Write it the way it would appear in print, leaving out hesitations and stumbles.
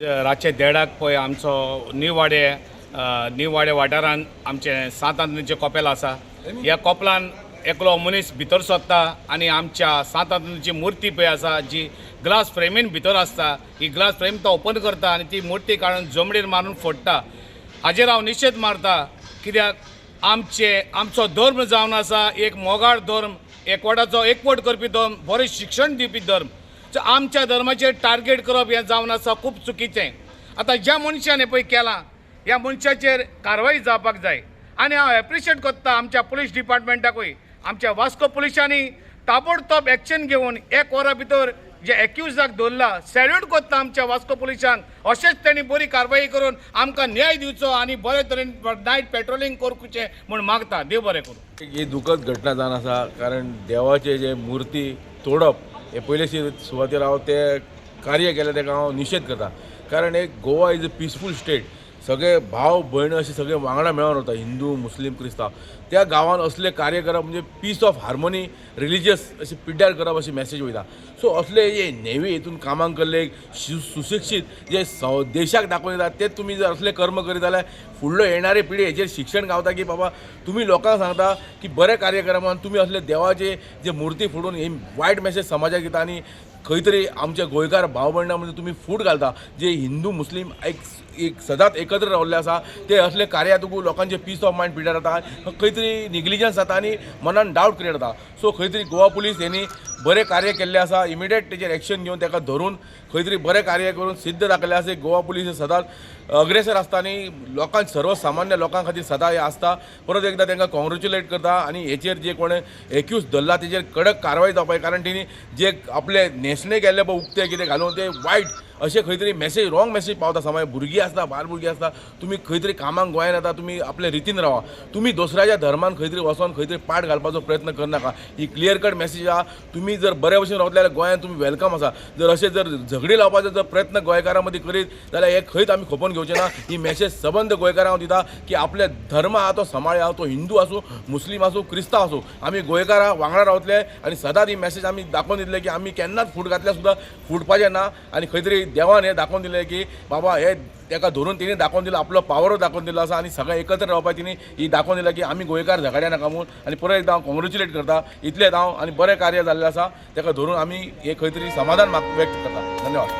रातचे देडाक पळय आमचो न्यू वाडे न्यू वाडे वाठारान आमचें सांत आंतनीचें कपेल आसा. ह्या कोपलान एकलो मनीस भितर सोदता आनी आमच्या सांत आंतनीची मुर्ती पळय आसा, जी ग्लास फ्रेमीन भितर आसता, ही ग्लास फ्रेम तो ओपन करता आनी ती मुर्ती काडून जमनीर मारून फोडटा. हाजेर हांव निशेध मारता, कित्याक आमचे आमचो धर्म जावन आसा एक मोगाळ धर्म, एकवटाचो एकवट करपी धर्म, बरें शिक्षण दिवपी धर्म. सो आमच्या धर्माचेर टार्गेट करप हें जावन आसा खूब चुकीचें. आतां ज्या मनशान हें पळय केलां, ह्या मनशाचेर कारवाय जावपाक जाय. आनी हांव एप्रिशिएट करता आमच्या पुलीस डिपार्टमेंटाकूय. आमच्या वास्को पुलिसांनी ताबडतोब एक्शन घेवन एक वरा भितर जे एक्युजाक धरला, सॅल्यूट करता आमच्या वास्को पुलिसांक. अशेंच तेणी बरी कारवाई करून आमकां न्याय दिवचो आनी बरे तरेन नायट पेट्रोलिंग करचें म्हूण मागता. देव बरें करूं. ही दुखद घटना जावन आसा, कारण देवाचे जे मुर्ती तोडप हे पयले सुवातेर हांव ते कार्य केलें तेका हांव निशेध करता. कारण एक Goa is a peaceful state. सगळे भाव भयण अशे सगळे वांगडा मेळोन रावता, हिंदू, मुस्लीम, क्रिस्तांव. त्या गांवान असले कार्य करप म्हणजे पीस ऑफ हार्मोनी रिलिजियस अशें पिड्ड्यार करप अशी मॅसेज वयता. सो असले जे नेवी हितून कामाक केल्ले सुशिक्षीत जे देशाक दाखोवन दिता, ते तुमी जर असले कर्म करीत जाल्यार फुडलो येणारे पिढी हेचेर शिक्षण गावता की बाबा, तुमी लोकांक सांगता की बरें कार्य करा म्हणून तुमी असले देवाचे जे मुर्ती फोडून ही वायट मॅसेज समाजाक दिता आनी खंय तरी आमच्या गोंयकार भाव भयणां मदीं तुमी फूट घालता. जे हिंदू मुस्लीम एक एक सदांच एकत्र रावल्ले आसा, ते असले कार्या तुका लोकांचे पीस ऑफ मायंड पिड्ड्यार जाता, खंय तरी निग्लिजन्स जाता आनी मनान डावट क्रिएट जाता. सो खंय तरी गोवा पुलीस हेणी बरें कार्य केल्लें आसा. इमिडिएट तेजेर एक्शन घेवन ताका धरून खंय तरी बरें कार्य करून सिद्ध दाखयलें आसा. गोवा पुलीस हे सदांच अग्रेसर आसता आनी लोकांक, सर्वसामान्य लोकां खातीर सदां हें आसता. परत एकदां तांकां कॉंग्रेच्युलेट करता आनी हेचेर जे कोणें एक्यूज धरला तेजेर कडक कारवाय जावपाक जाय, कारण तेणी जे आपले न्हेसणे केल्ले पळय, उक्ते कितें घालून, ते वायट अशें खंय तरी मॅसेज, रॉंग मॅसेज पावता समाज. भुरगीं आसता, बाल भुरगीं आसता. तुमी खंय तरी कामाक गोंयान येता, तुमी आपले रितीन रावा. तुमी दुसऱ्याच्या धर्मान खंय तरी वचोन खंय तरी पाट घालपाचो प्रयत्न करनाका. ही क्लियर कट मॅसेज आहा. तुमी जर बरे भशेन रावतले जाल्यार गोंयान तुमी welcome आसा. जर अशें जर झगडी लावपाचो जर प्रयत्न गोंयकारां मदीं करीत जाल्यार हे खंयच आमी खपोवन घेवचे ना. ही मॅसेज सबंद गोंयकारांक हांव दिता की आपले धर्म आहा तो सांबाळया. तो हिंदू आसूं, मुस्लीम आसूं, क्रिस्तांव आसूं, आमी गोंयकारां वांगडा रावतले आनी सदांच ही मॅसेज आमी दाखोवन दितले की आमी केन्नाच फूट घातल्यार सुद्दां फुटपाचें ना. आनी खंय तरी देवान हें दाखोवन दिलें की बाबा, हे तेका धरून तिणें दाखोवन दिलां, आपलो पावरूय दाखोवन दिलो आसा आनी सगळें एकत्र रावपाक तिणें ही दाखोवन दिलां की आमी गोंयकार झगड्या नाका म्हूण. आनी परत एकदां हांव कॉंग्रेच्युलेट करता. इतलेंच हांव आनी बरें कार्य जाल्लें आसा, तेका धरून आमी हे खंय तरी समाधान व्यक्त करता. धन्यवाद.